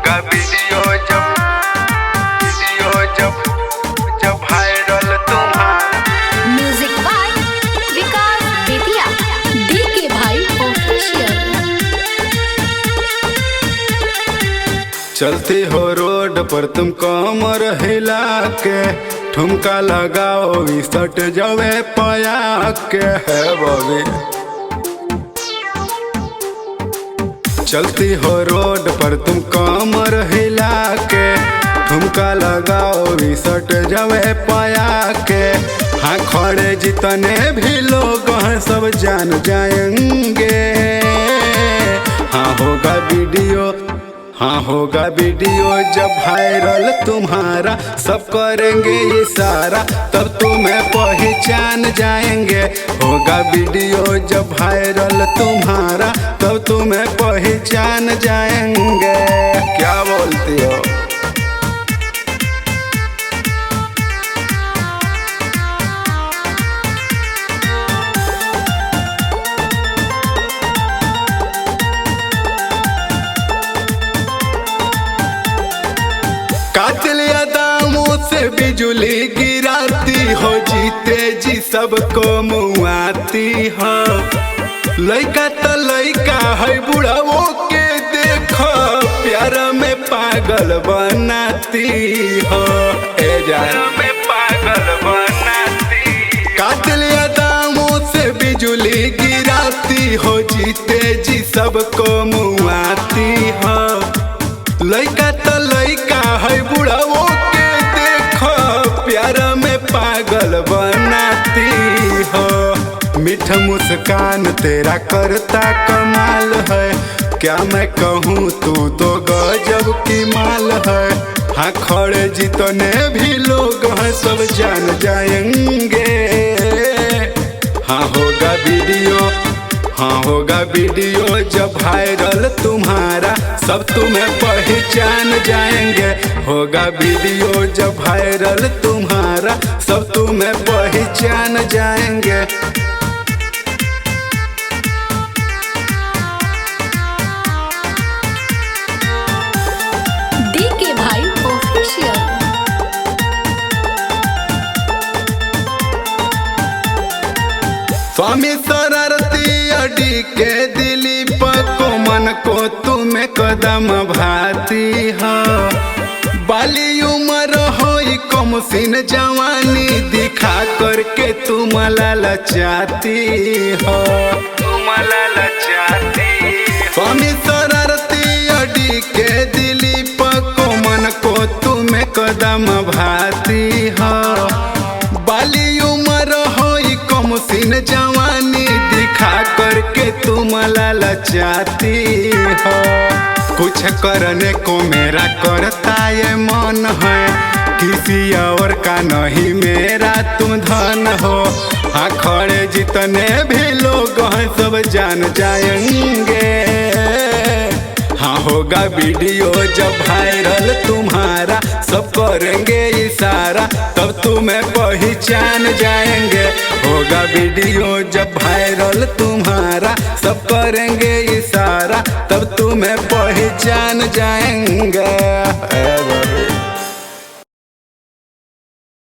होगा वीडियो जब जब जब वायरल तुम्हारा। Music by Vikas Bettiah, DK भाई ऑफिशियल। चलती हो रोड पर तुम कमर हिला के, ठुमका लगाओ सट जावे पया के है बबी। चलती हो रोड पर तुम कमर हिला के, ठुमका लगाओ सट जावे पया के। हाँ खड़े जितने भी लोग हैं सब जान जाएंगे। हाँ होगा वीडियो, हाँ होगा वीडियो जब वायरल तुम्हारा, सब करेंगे इशारा तब तुम्हें पहचान जाएंगे। होगा वीडियो जब वायरल तुम्हारा, तब तुम्हें पहचान जाएंगे। क्या बोलती हो? कातिल दामों से बिजली गिराती हो, जीते जी सबको मुआती हो। लइका तो लइका है बुढ़ाओ के देखो, प्यार में पागल बनाती हो। ए जान में पागल बनाती। कातिल दामों से बिजली गिराती हो, जीते जी सबको मुआती हो। लइका तो लइका है बुढ़ाओ के देखो, प्यार में पागल बनाती हो। मीठ मुस्कान तेरा करता कमाल है, क्या मैं कहूँ तू तो गजब की माल है। हाँ खड़े जितने भी लोग हैं सब जान जाएंगे। हाँ होगा वीडियो, हाँ होगा वीडियो जब वायरल तुम्हारा, सब तुम्हें पहचान जाएंगे। होगा वीडियो जब वायरल तुम्हारा, सब तुम्हें पहचान जाएंगे। डीके भाई ऑफिशियल। स्वामी शरारती अडी के दिलीप को मन को तुम्हें कदम भाती हो। बाली उम्र हो कम सीन जवानी दिखा करके तुम ललचाती हो, तुम ललचाती। स्वामी शरारती अडी के दिलीप को मन को तुम्हें कदम भाती हो। बाली उम्र हो कम सीन जवानी दिखा करके तुम ललचाती हो। कुछ करने को मेरा करता ये मन है, किसी और का नहीं मेरा तुम धन हो। हाँ खड़े जितने भी लोग हैं सब जान जाएंगे। हाँ होगा वीडियो जब वायरल तुम्हारा, सब करेंगे इशारा तब तुम्हें पहचान जाएंगे। होगा वीडियो जब वायरल तुम्हारा, सब करेंगे इशारा तब तुम्हें पहचान जाएंगे।